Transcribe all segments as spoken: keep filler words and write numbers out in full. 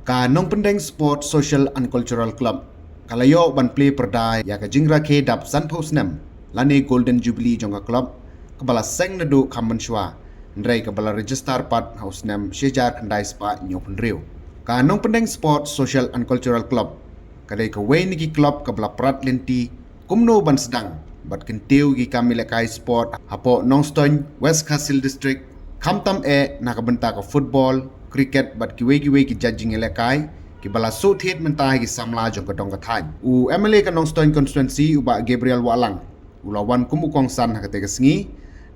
Ka Nongpyndeng Sport Social and Cultural Club ka la ïoh ban plie pyrda ïa ka jingrakhe dap sanphew snem lane Golden Jubilee jong ka club, kaba la seng naduh kham mynshuwa, hynrei kaba la register pat ha u snem shi hajar khyndai spah hynñiewphew hynriew. Ka Nongpyndeng Sport Social and Cultural Club ka dei kawei na ki club kaba la prat lynti kumno ban sdang bad kyntiew ki kam ïalehkai sport hapoh Nongstoiñ, West Khasi Hills District, khamtam eh na ka bynta ka football, cricket bad kiwei kiwei ki jait jingïalehkai kiba la shu thied mynta ha ki samla jong ka dong ka thaiñ. U M L A ka Nongstoiñ constituency u Bah Gabriel Wahlang u la wan kum u kongsan ha katei ka sngi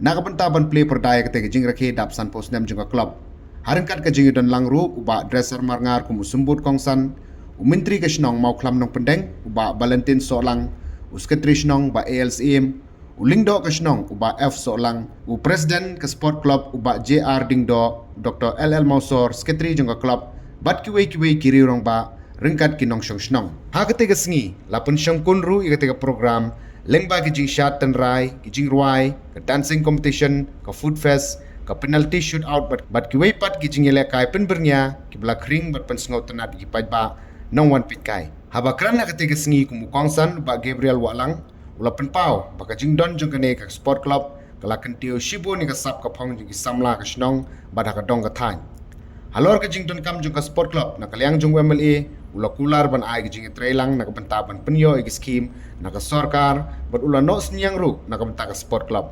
na ka bynta ban plie pyrda ïa katei ka jingrakhe dap sanphew snem jong ka club. Ha ryngkat ka jingïadon lang ruh u Bah Dresser Marngar kum u symbud kongsan, u Myntri ka shnong Mawkhlam Nongpyndeng u Bah Valentine Sohlang, u Secretary shnong Bah A L Syiem, u Lyngdoh ka shnong u Bah F Sohlang, u President ka Sport Club u Bah J R Diengdoh, u Doctor L L Mawsor, Secretary jong ka club, bad kiwei kiwei ki riew rangbah ryngkat ki nongshong shnong. Ha katei ka sngi la pynshongkun ruh ïa katei ka program lyngba ki jingshad tynrai, ki jingrwai, ka dancing competition, ka food fest, ka penalty shootout bad, bad kiwei pat ki jingïalehkai pynbyrngia kiba la khring bad pynsngewtynnat ïa ki paidbah nongwan peitkai. Haba kren ha katei ka sngi kum u kongsan u Bah Gabriel Wahlang u la pynpaw ba ka jingdon jong kane ka sport club ka la kyntiew shibun ïa ka sap ka phong jong ki samla ka shnong bad ha ka dong ka thaiñ. Halor ka jingdonkam jong ka sport club, na ka liang jong u M L A u la kular ban ai ka jingïatreilang na ka bynta ban pynïoh ïa ki skhim na ka sorkar bad u la noh synñiang ruh na ka bynta ka sport club.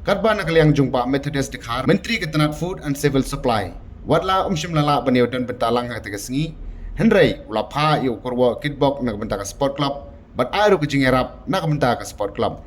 Katba na ka liang jong u Bah Methodius Dkhar, Myntri ka tnat Food and Civil Supply, wat la um shym la lah ban ïoh don bynta lang ha katei ka sngi, hynrei u la phah ïa u kyrwoh kitbok na ka bynta ka sport club bad ai ruh ka jingïarap na ka bynta ka sport club.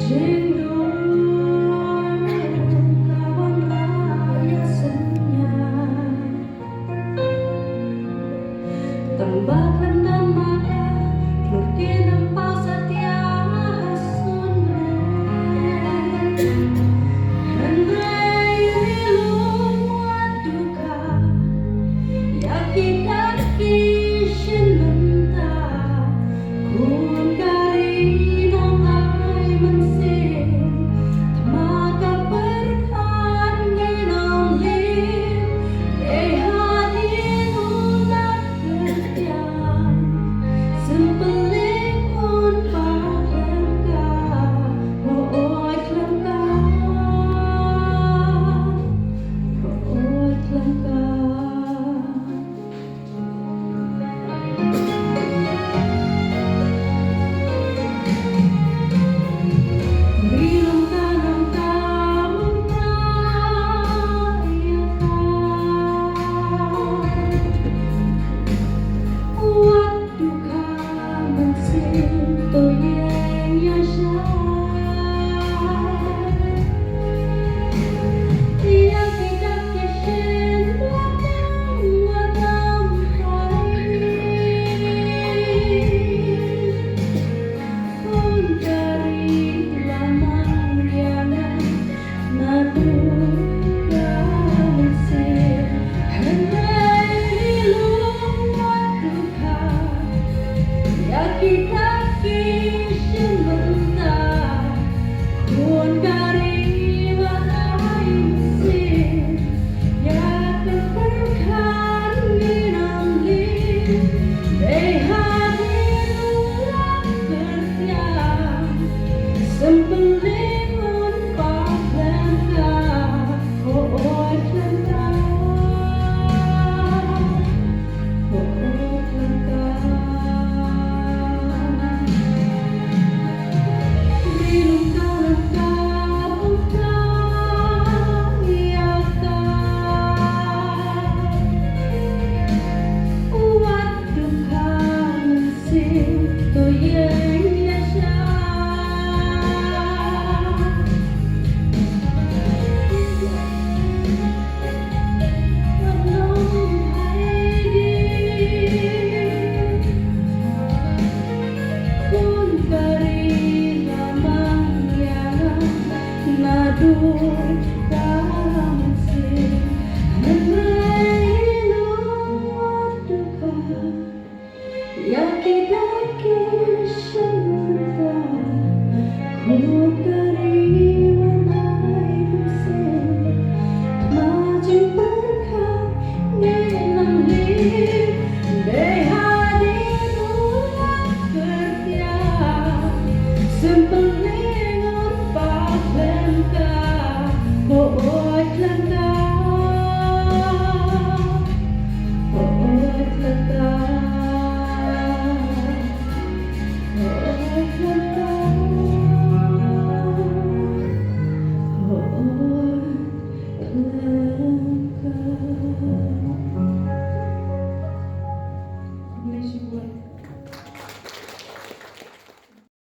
Jingdum ka wan la ïa synñia. Tang ba khlem don ma ka, lut ki nang paw satia ha sun re. Hynrei ri lum wat duh ka, ïa ki dak ki shin mynta. Khun ka ri nang ai mynsiem, thma ka pyrkhat ngi nang leh. Dei hadien u la kyrkiang, sympeling un pa khlem ka, ho oi khlem ka, ho oi khlem ka.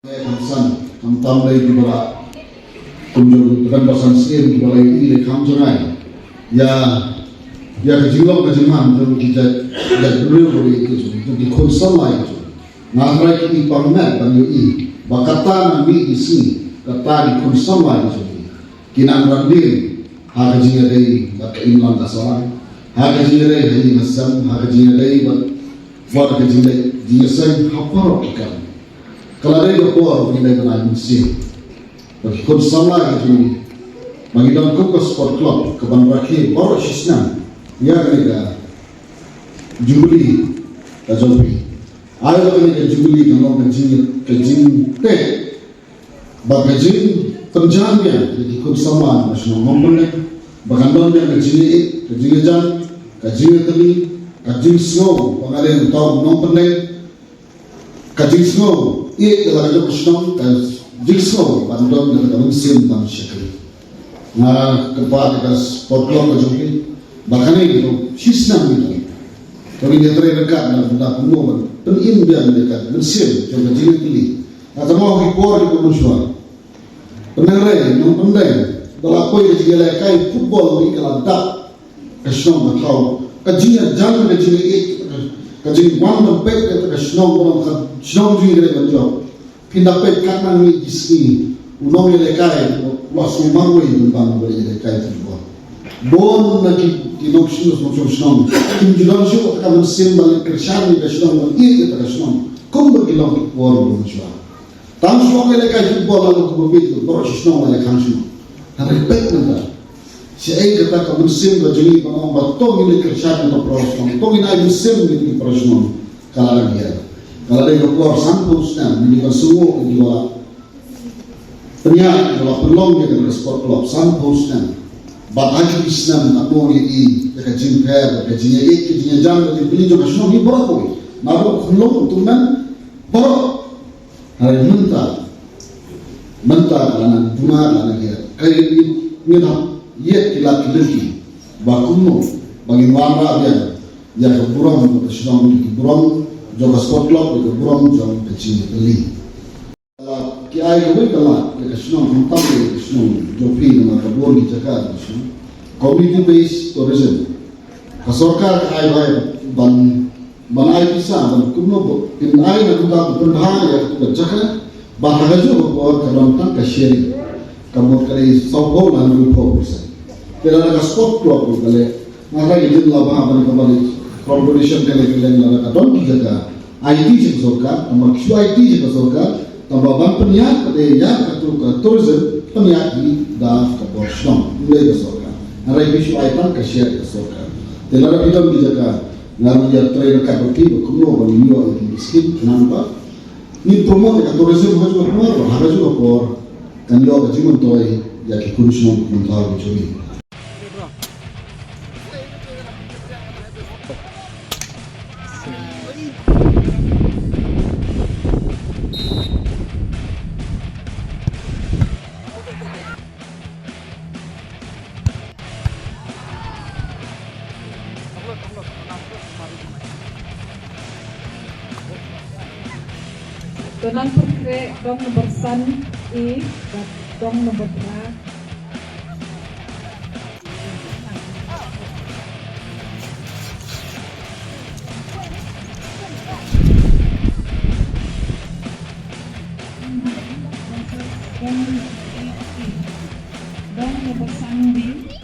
Khamsan, khamtam lei kiba la, kumjuh khamsan sien kiba la ïohi lei kham jngai. Ïa, ïa ka jinglong ka jingman jong ki jait, jait briew ba ïa ki jong, jong ki khun samla ïa ki jong. Nga trai ki i pang met ban ïohi ba kata na mih ki sngi, kata ki khun samla ïa ki jong. Ki nang rat dien ha ka jingïadei bad ka imlang ka sahlang, ha ka jingïadei ha ïing ha sem, ha ka jingïadei bad, bad ka jingïadei, jingïaseng ha baroh ki kam. Ka la dei ka por ba ngi dei ban ai mynsiem bad ki khun samla ka jong ngi, ba ngi don kum ka sport club ka ban rakhe baroh shisnem ïa kane ka jubili ka jong phi. Ai ba kane ka jubili kan long ka jing, ka jingteh bad ka jingpynjah biang ïa ki khun samla na shnong Nongpynleng, ba kan don biang ka jingïeit, ka jingïajan, ka jingïatylli, ka jingsngew ba nga dei uta u nongpyndeng, ka jingsngew ïeit ïa la ka jong ka shnong, ka jingsngew ban don ïa ka mynsiem ban shakri. Nga kyrpad ïa ka sport club ka jong phi ba kane ka shisnem ngi don, to ngin ïatrei ryngkat na ka bynta kumno ban pynim biang ïa ka mynsiem jong ka jingïatylli. Nga tangba ha ki por kiba mynshuwa Pynroi nongpyndeng ba la poi ka jingïalehkai football, ka la dap ka shnong ka thaw, ka jingïajan, ka jingïeit, ka jingwan ban peit ka shnong, ka shnong jingïalehkai ban jop. Phin da peit katba ngi ïohi u nongïalehkai u la sngewbha wei ban ban ïalehkai football. Bun na ki, ki nongshong shnong, shnong shnong kim ju don shuh ka mynsiem ban leit kyrshan ïa ka shnong, ban ïeit ïa ka shnong kumba ki long ki por bun shuwa. Tang shu ong ïalehkai football la long kumba peit, baroh shi shnong la ïakhang shuh. Hynrei peit mynta, shaei kata ka mynsiem ka jong ngi ban ong ba to ngin leit kyrshan ïa ka para shnong, to ngin ai mynsiem ïa ka para shnong, ka la dang ïa, ka la dei ka por sanphew snem ngi dei ban sngew ïa ki ba la pynïaid, ki ba la pynlong ïa ka sport club sanphew snem. Bad ha ki snem, ngi ïohi ïa ka jingpher, ka jingïeit, ka jingïajan, ka jingpyni jong ka shnong hi baroh kawei. Naduh khunlung, tymmen, baroh. Hynrei mynta, mynta ka la nang duna, ka la nang ïa. Ka ïa ngi, ngi hap ïa ki lad ki lynti ba kumno ba ngin wanrah biang ïa ka burom ka shnong, ki burom jong ka sport club, ka burom jong ka jingïatylli. Ki ai kawei ka lad ïa ka shnong, khamtam ïa ka shnong jong phi, namar ka bun ki jaka ka shnong. Community based tourism. Ka sorkar ka ai bai ban, ban ai pisa, ban kumno ba phin ai na kumta, ban pynbha ïa ka jaka. Ba ha kajuh ka por ka don tang ka sharing, ka mut ka dei sawphew la hynriewphew percent. Te lada ka sport club ruh ka leh, nga tharai ka jin la bha ban ka ban competition ka leh, ka leh lada ka don ki jaka. Aiti sha ka sorkar, tangba shu aiti sha ka sorkar, tangba ban pynïaid ka dei ïa katu ka tourism, pynïaid hi da ka bor shnong, ym dei ka sorkar. Hynrei ki shu ai tang ka share ka sorkar. Te lada ki don ki jaka, nga ruh ïatrei ryngkat bad ki ba kumno ban ïoh ïa ki skim khnang ba ngin promote ïa ka tourism ha kajuh ka por, ha kajuh ka por kan ïoh ka jingmyntoi ïa ki khun shnong khun thaw ki jong ngi. To nang pyrkhat dong number san A bad dong number phra. Dong number san B.